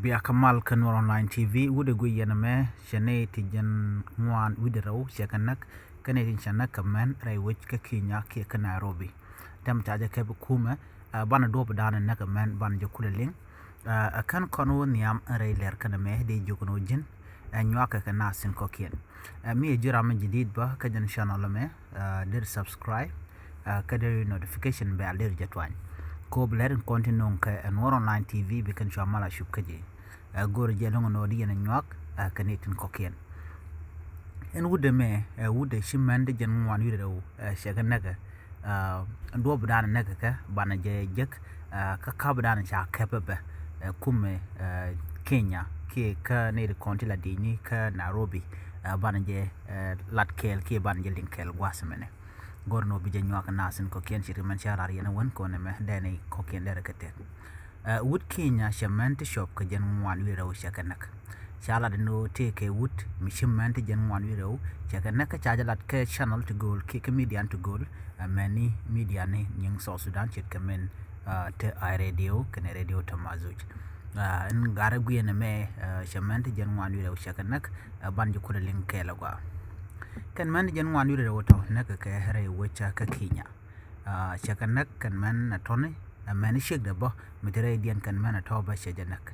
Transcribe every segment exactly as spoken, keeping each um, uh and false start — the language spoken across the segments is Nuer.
Bia kä mal kä Nuɔr Online T V, wut ɛ guic yɛn ɛmɛ, cɛ nɛy ti jiɛn ŋuan wi̱cdɛ rɛw cɛ kɛ näk, kä nɛy tin cɛ näk kɛ mɛn rɛy wec kä Kenya kiɛ kä Nairobi. Tɛm ca jɛ kɛp kumɛ, ɛ, banɛ duɔ̱ɔ̱p dan ɛ näk kɛ mɛn banɛ jɛ kulɛ liŋ. Ɛ, ɛ kän kɔn wä nhiam rɛy lɛr kɛn ɛmɛ dee jiök ni wä ji̱n, ɛ, nyuakɛ kɛ naath tin kɔ̱kiɛn. Ɛ, mi ɛ ji̱ ram mi ji̱ di̱i̱t bä kä jɛn channel ɛmɛ, ɛ, deri subscribe, ɛ, kä deri notification bell deri jɛ tuany. Kop lɛr in kɔn ti no̱o̱ŋ kɛ ɛ Nuɔr Online T V bi kɛn cua mal a cup kä ji̱. Ɛ, go̱o̱rɛ jɛ lo̱ŋ nɔ di yɛn ɛ nyuak, ɛ, kɛ ni tin kɔ̱kiɛn. Ɛn wut ɛmɛ, ɛ, wut ɛ ci mɛn di jɛn ŋuan wi̱cdɛ rɛw, ɛ, cɛ kɛ näkɛ. Ɛ, duɔ̱ɔ̱p dan näkɛ kɛ banɛ jɛ jek, ɛ, kä kap dan ca kɛpɛ bɛ, ɛ, kumɛ, ɛ, Kenya kiɛ kä nɛy ti kɔn ti la di̱i̱ni kä Nairobi, ɛ, banɛ jɛ, ɛ, lat kɛɛl kiɛ banɛ jɛ liŋ kɛɛl gua̱a̱th mɛnɛ. Go̱r nɔ bi jɛ nyuak naath tin kɔ̱kiɛn ce̱tkɛ mɛn cä lar yɛn ɛ wän kɔn ɛmɛ dɛn i̱ kɔ̱kiɛn dɛrɛ kɛ tɛth. Ɛ, wut Kenya cɛ mɛn ti cuɔp kɛ jɛn ŋuan wi̱cdɛ rɛw cɛ kɛ näk. Ca lat ni ɣöö tëëkɛ wut mi ci mɛn ti jɛn ŋuan wi̱cdɛ rɛw cɛ kɛ näk kä ca jɛ lat kɛ channel ti gööl kiɛ kɛ media ti gööl, ɛ, mɛni media ni nyiŋ South Sudan ce̱tkɛ min, ɛ, te Eye Radio kɛnɛ Radio Tamazuj. Ɛ, ɛn gat ɛ guiɛn ɛmɛ, ɛ, cɛ mɛn ti jɛn ŋuan wi̱cdɛ rɛw cɛ kɛ näk, ɛ, ban jɛ kulɛ liŋ kɛɛl ɛ gɔaa. Kɛn mɛn ti jɛn ŋuan wi̱cdɛ rɛw tɔ näk kɛ rɛy wec kä Kenya. Ɛ, cɛ kɛ näk kɛn mɛn ɛ tɔni, ɛ, mɛn ciekdɛ bä mi te rɛydiɛn kɛn mɛn ɛ tɔ̱ bä cɛ jɛ näk.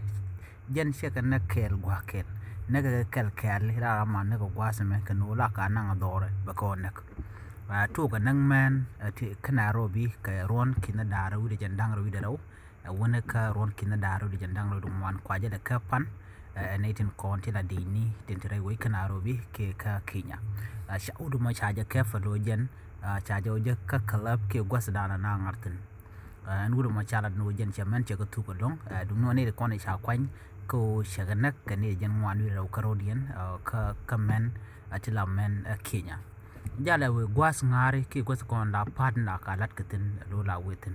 Jɛn cɛ kɛ näk kɛɛl gua̱a̱th kɛɛl. Näk kɛ kɛl kɛɛl i̱ ram ma näk kɛ gua̱a̱th ɛmɛ kɛ no̱o̱ŋ la ka naŋ ɛ dhɔrɛ bɛ kɛ ɣöö näk. Ɛ, tuɔɔk kɛ näk mɛn, ɛ, ti kä Nairobi kɛ ruɔ̱n ki̱n da̱ŋ rɛw wi̱cdɛ jɛn da̱ŋ rɛw wi̱cdɛ rɛw. Ɛ, wänɛ kä ruɔ̱n ki̱n da̱ŋ rɛw wi̱cdɛ jɛn da̱ŋ rɛw wi̱cdɛ ŋuan kua jɛ dɛ kɛ pan, ɛ, nɛy tin kɔn ti la di̱i̱ni tin te rɛy wec kä Nairobi kiɛ kä Kenya. Ɛ, ca wut mɔ ca jɛ kɛ fɛ lo̱ jɛn, ɛ, ca jɛ wä jɛ kä club kiɛ gua̱th dan na ŋa̱r thi̱n. Ɛ, ɛn wut mɔ ca lat ni wä jɛn cɛ mɛn cɛ kɛ thuk ɛlɔ̱ŋ, ɛ, duŋni wä nɛy ti kɔn ca kuany kä ɣöö cɛ kɛ näk kɛ nɛy jɛn ŋuan wi̱cdɛ rɛw kä ro̱diɛn, ɛ, kä, kä mɛn, ɛ, ti la mɛn, ɛ, Kenya. Jalɛ wee gua̱th ŋa̱ri kiɛ gua̱th kɔn la pa̱t ni la ka lat kɛ thi̱n lo̱ la wee thi̱n.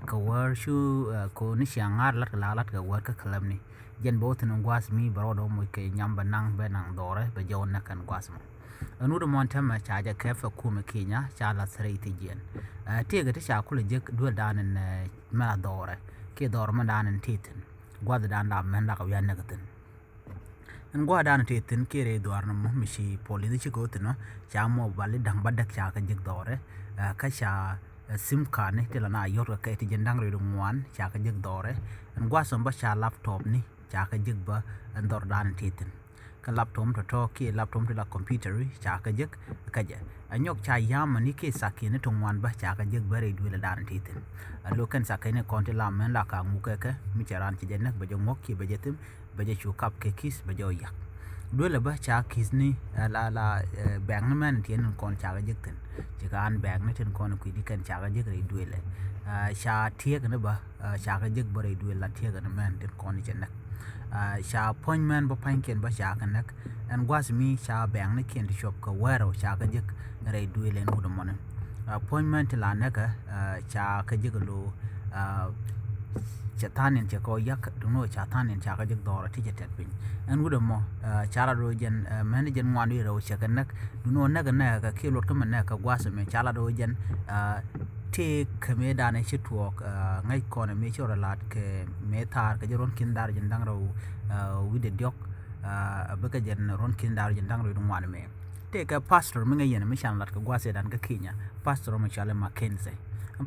Kɛ wäär cu, ɛ, koni cia ŋa̱r lat kɛ la lat kɛ wäär kä kɛ läpni. Jɛn bɛ wä thi̱n gua̱a̱th mi bɛ rɔɔdɛ wä moc kɛ nyam bɛ naŋ bɛ naŋ dhɔrɛ bɛ jɛ wä näk kɛn gua̱a̱th mɔ. Ɛn wut mɔn tɛmɛ ca jɛ kɛp fɛ kumɛ Kenya ca lath rɛy thi̱jiɛn. Ɛ, tëëkɛ ti ca kulɛ jek duel dan in, ɛ, mɛ la dhɔrɛ kiɛ dhɔrɛ mɛ dan in ti thi̱n. Gua̱a̱th dan la mɛn la kɛ wi̱i̱ a näk thi̱n. Ɛn gua̱a̱th dan tëë thi̱n kiɛ rɛy dhuaar nɔmɔ mi ci polith ci kɛ wä thi̱n ɔ ca mobile da̱ŋ bädäk ca kɛ jek dhɔrɛ, ɛ, kä ca, ɛ, sim card ni ti la na yɔ̱t kɛ kɛ ti jɛn da̱ŋ rɛw ŋuan ca kɛ jek dhɔrɛ. Ɛn gua̱a̱th sɔm bä ca laptop ni ca kɛ jek bä ɛn dhɔr dan tëë thi̱n. Kä laptop tɔ̱tɔ̱ kiɛ laptop ti la computer ca kɛ jek kä jɛ. Ɛ nyɔk ca yamä ni kiɛ thakiɛn ni ti ŋuan bä ca kɛ jek bä rɛy duëël dan tëë thi̱n. Ɛ lo̱ kɛn thakiɛn ni kɔn ti la mɛn la ka ŋuk kɛ kɛ mi cɛ raan ci jɛ näk bɛ jɛ ŋuɔ̱k kiɛ bɛ jɛ thim bɛ jɛ cu kap kɛ ki̱th bɛ jɛ ɔ yak. Duëlɛ bä ca ki̱thni, ɛ, la, la, ɛ, bɛŋni mɛn tiɛn in kɔn cakɛ jek thi̱n. Ci ka an bɛŋni tin kɔn kui̱di kɛn cakɛ jek rɛy duëlɛ. Ɛ, ca tiɛkni bä, ɛ, cakɛ jek bä rɛy duël la tiɛkni mɛn tin kɔn cɛ näk. Ɛ, ca puɔ̱ny mɛn bä pa̱nykiɛn bä cakɛ näk. Ɛn gua̱th mi ca bɛŋnikiɛn ti cuɔp kɛ wɛrɛ cakɛ jek rɛy duël ɛn wut ɛmɔni. Ɛ, puɔ̱ny mɛn ti la näkɛ, ɛ, cakɛ jek lo̱, ɛ, cɛ tha̱a̱n in cɛ kɔ yak duŋni ca tha̱a̱n in cakɛ jek dhɔrɛ ti cɛ tɛt piny. Ɛn wut ɛmɔ, ɛ, ca la do̱ jɛn, ɛ, mɛn jɛn ŋuan wi̱i̱ rɛw cɛ kɛ näk duŋni näk näk kɛ kiɛ luɔt kä mɛ näk kɛ gua̱a̱th ɛmɛ ca la do̱ jɛn, ɛ, tëë kɛ mëë danɛ ci tuɔɔk, ɛ, ŋäc kɔn ɛ mëë ci rɔ la̱t kɛ mëë thaar kɛ jɛ ruɔ̱n ki̱n da̱r jɛn da̱ŋ rɛw, ɛ, wi̱cdɛ diɔ̱k, ɛ, bikɛ jɛn ruɔ̱n ki̱n da̱r jɛn da̱ŋ rɛw wi̱cdɛ ŋuan mɛ. Tëëkɛ pastor mi ŋäc yɛn mi can lat kɛ gua̱a̱th ɛ dan kä Kenya, pastor mɔ cɔalɛ Mackenzie.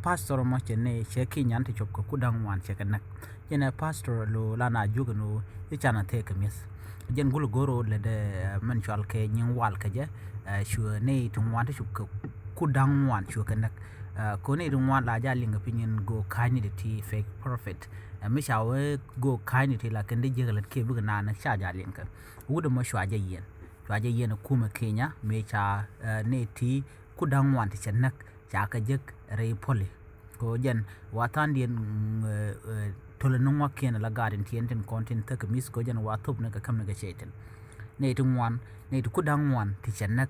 Pastor mɔ cɛ ni cɛ Kenya ni ti cop kɛ ku da̱ŋ ŋuan cɛ kɛ näk. Jɛn ɛ pastor lo la na juɔk ni i̱ can a thɛɛk kɛ mi̱eth. Jɛn gul go̱r ɣöö lätdɛ, ɛ, mɛn cɔal kɛ nyiŋ wal kɛ jɛ, ɛ, cuɛ nɛy ti ŋuan ti cop kɛ ku da̱ŋ ŋuan cuɛ kɛ näk. Ɛ, kɛ nɛy ti ŋuan la ja liŋ kɛ piny in go̱o̱k ka̱ny ni ti ti fake prophet. Ɛ, mi ca wee go̱o̱k ka̱ny ni ti la kɛn di jiäk lät kiɛ bikɛ naan ca ja liŋ kɛ. Wut ɛmɔ cua jɛ yiɛn. Cua jɛ yiɛn ɛ kumɛ Kenya mëë ca, ɛ, nɛy ti ku da̱ŋ ŋuan ti cɛ näk ca kɛ jek rɛy puɔ̱li. Kɛ ɣöö jɛn wa tha̱a̱ŋdiɛn, mm, ɛ, ɛ, tölä ni ŋua̱kiɛn ala gaat in tiɛn tin kɔn tin thäk kɛ mi̱th kɛ ɣöö jɛn wa thop ni kɛ käm ni kɛ cɛy tin. Nɛy ti ŋuan, nɛy ti ku da̱ŋ ŋuan ti cɛ näk,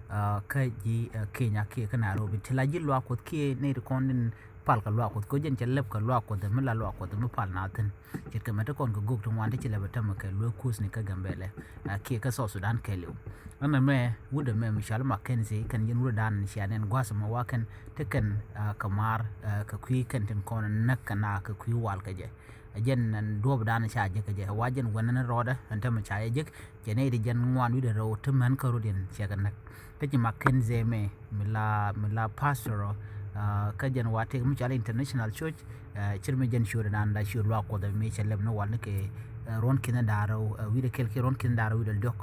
ɛ, kä ji̱, ɛ, Kenya kiɛ kä Nairobi. Ti la ji̱ luaak Kuɔth kiɛ nɛy ti kɔn tin pal kɛ luaak Kuɔth kɛ ɣöö jɛn cɛ lɛp kɛ luaak Kuɔth mi la luaak Kuɔth mi pal na thi̱n. Ce̱tkɛ mɛ ti kɔn kɛ gök ti ŋuan ti ci lɛ bɛ tämɛ kɛ luek kuthni kä Gambɛlɛ, ɛ, kiɛ kä South Sudan kɛɛliw. Ɛn ɛmɛ wut ɛmɛ mi cɔal Mackenzie kɛn jɛn wut ɛ dan cia nɛn gua̱a̱th ɛmɔ wa kɛn ti kɛn, ɛ, kɛ maar, ɛ, kɛ kui̱ kɛn tin kɔn näk kɛn a kɛ kui̱ wal kɛ jɛ. Ɛ jɛn ɛn duɔ̱ɔ̱p dan ca jek kɛ jɛ wa jɛn wɛn ni rɔɔdɛ ɛn tämɛ ca jɛ jek. Cɛ nɛy ti jɛn ŋuan wi̱cdɛ rɛw ti män kä rot yɛn cɛ kɛ näk. Kä ci Mackenzie mɛ mi la mi la pastor ɔ, kä jɛn wa tëk mi cɔal international church. Cir mi jɛn ciöt dan la ciöt luaak Kuɔth mi cɛ lɛp ni wal ni kɛ ruɔ̱n ki̱n da̱rä wi̱cdɛ kɛl kiɛ ruɔ̱n ki̱n da̱rä wi̱cdɛ diɔ̱k.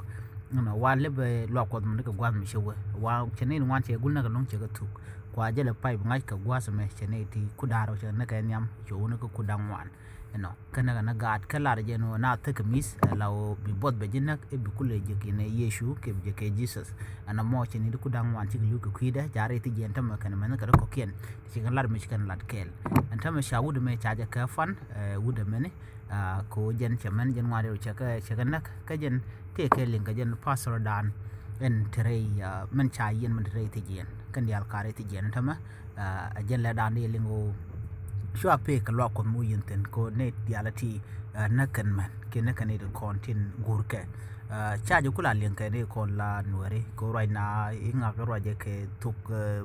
Wa lɛp luaak Kuɔth mi ni kɛ gua̱th mi cɛ wee wa cɛ nɛy ti ŋuan cɛ gul näk ɛlɔ̱ŋ cɛ kɛ thuk. Kua jɛ lɛ pay bi ŋa̱c kɛ gua̱th mɛ cɛ nɛy ti ku da̱rä cɛ näk kɛ nhiam cɛ wä ni kɛ ku da̱ŋ ŋuan. Ɛnɔ kɛnɛ kɛnɛ gaat kä lar jɛ ni na thek kɛ mi̱th ɛ la ɣöö bi buɔth bɛ ji̱ näk i̱ bi kulɛ ji̱ ki̱n ɛ Yecu kɛ bi ji̱ kɛ Jesus. Ɛnɔ mɔ cɛ ni di ku da̱ŋ wan cik li̱w kɛ kui̱dɛ ca rɛy thi jiɛn tämɛ kɛnɛ mɛn kɛ ri kɔ̱kiɛn. Ci kɛn lar mi ci kɛn lat kɛɛl ɛn tämɛ ca wut ɛmɛ ca jɛ kɛ fan wut ɛmɛni. Kɛ ɣöö jɛn cɛ mɛn jɛn ŋuan rɛw cɛ kɛ cɛ kɛ näk kä jɛn tëë kɛ liŋ kɛ jɛn pastor dan. Ɛn te rɛy mɛn ca yiɛn mɛn te rɛy thi jiɛn kɛn diaal ka rɛy thi jiɛn tämɛ. A jɛn lɛ dan di liŋ ɣöö cua pek kɛ luak Kuɔth mi wä yɛn thi̱n kɛ ɣöö nɛy diaal ti näk kɛn mɛn kiɛ näk kɛn nɛy ti kɔn tin guurkɛ. Ca jɛ kula liŋ kɛ nɛy kɔn la nuɛri kɛ ɣöö ruac na i̱ ŋak ruacɛ kɛ thok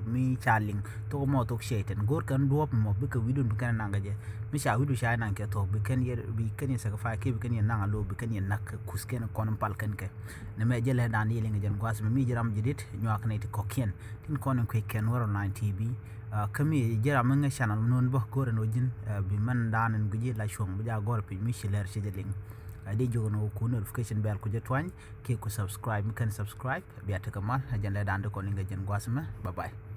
mi ca liŋ thok mɔ thok cɛy tin go̱o̱r kɛn duɔ̱ɔ̱p mɔ bikɛ wi̱dun bi kɛn naŋ kɛ jɛ. Mi ca wi̱du ca naŋ kɛ thok bi kɛn yɛ bi kɛn yɛ sacrifice kiɛ bi kɛn yɛ naŋ alo bi kɛn yɛ näk kɛ kuth kɛn kɔn pal kɛn kɛ. Nɛ mɛ jɛ lɛ dan di liŋ kɛ jɛn gua̱a̱th mɛ mi ji̱ ram ji̱ dit nyuak nɛy ti kɔ̱kiɛn. Tin kɔn in kuec kɛn wär online T V. Kä mi ji̱ ram mi ŋäc channel mi nön bä go̱rɛ ni wä ji̱n bi mɛn dan in gui̱ci la cuɔ̱ŋ bi ja gɔ̱r piny mi ci lɛr ci jɛ liŋ. Di jiök ni wä ku notification bell ku jɛ tuany kiɛ ku subscribe mi kɛn subscribe bia tekɛ mal a jɛn lɛ dan di kɔn in kɛ jɛn gua̱th mɛ. Bye bye.